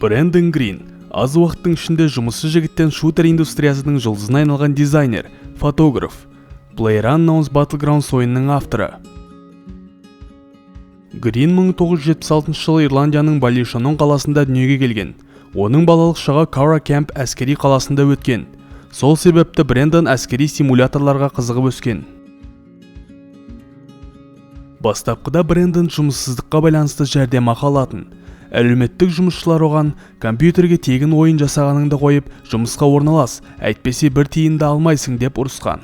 Брэндон Грин аз уақыттың ішінде жұмысшы жігіттен шутер индустриясының жұлдызына айналған дизайнер, фотограф, PlayerUnknown's Battlegrounds ойынының авторы. Грин 1976 жылы Ирландияның Баллишанон қаласында дүниеге келген. Оның балалық шағы Кара Кэмп әскери қаласында өткен. Сол себепті Брэндон әскери симуляторларға қызығып өскен. Бастапқыда Брэндон жұмыссыздыққа байланысты жәрдемақы алатын. Әлеуметтік жұмысшылар оған компьютерге тегін ойын жасағаныңды қойып, жұмысқа орналас, әйтпесе бір тиын да алмайсың деп ұрысқан.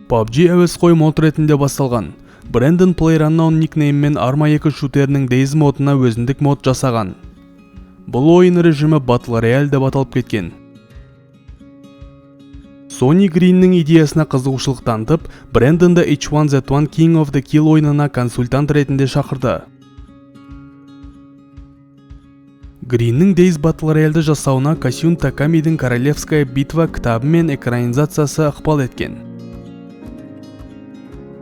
PUBG әуесқой мод ретінде басталған. Брэндон PlayerUnknown никнейммен Arma 2 шутерінің DayZ модына өзіндік мод жасаған. Бұл ойын режимі Battle Royale деп аталып кеткен. Sony Greenнің идеясына қызығушылық танытып, Брэндонды H1Z1 King of the Kill ойынына консультант ретінде шақырды. Гриннің DayZ Battle Royale'ді жасауына Касюн Такамидің Королевская битва кітабы мен экранизациясы ықпал еткен.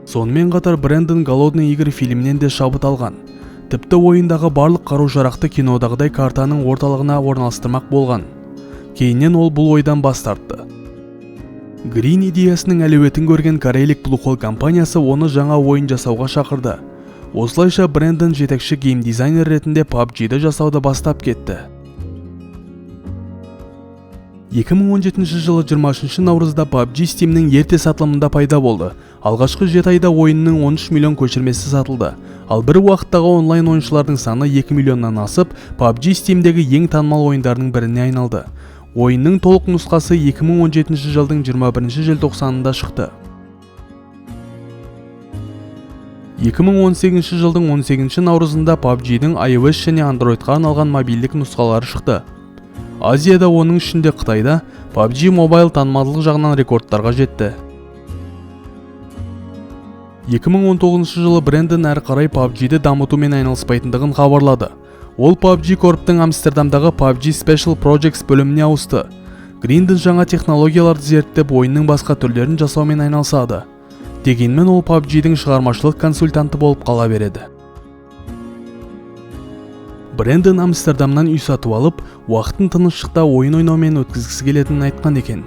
Сонымен қатар Брэндон Голодные игры фильмінен де шабыт алған. Тіпті ойындағы барлық қару-жарақты кинодағыдай картаның орталығына орналастырмақ болған. Кейіннен ол бұл ойдан бас тартты. Грин идеясының әлеуетін көрген корейлік Bluehole компаниясы оны жаңа ойын жасауға шақырды. Осылайша Брэндон жетекші геймдизайнер ретінде PUBG-ді жасауды бастап кетті. 2017 жылы 23 наурызда PUBG Steam'нің ерте сатылымында пайда болды. Алғашқы 7 айда ойынның 13 миллион көшірмесі сатылды. Ал бір уақыттағы онлайн ойыншылардың саны 2 миллионнан асып, PUBG Steam'дегі ең танымал ойындардың біріне айналды. Ойынның толық нұсқасы 2017 жылдың 21 желтоқсанында шықты. 2018 жылдың 18 наурызында PUBG-дің iOS және Android-қа арналған мобильдік нұсқалары шықты. Азияда, оның ішінде Қытайда, PUBG Mobile танымалдылық жағынан рекордтарға жетті. 2019 жылы Брэндон әрі қарай PUBG-ді дамытумен айналыспайтындығын хабарлады. Ол PUBG Corp-тың Амстердамдағы PUBG Special Projects бөліміне ауысты. Гринден жаңа технологияларды зерттеп, ойынның басқа түрлерін жасаумен айналысады. Дегенмен ол PUBG-дің шығармашылық консультанты болып қала береді. Брэндон Амстердамнан үй сатып алып, уақытын тыныштықта ойын ойнаумен өткізгісі келетінін айтқан екен.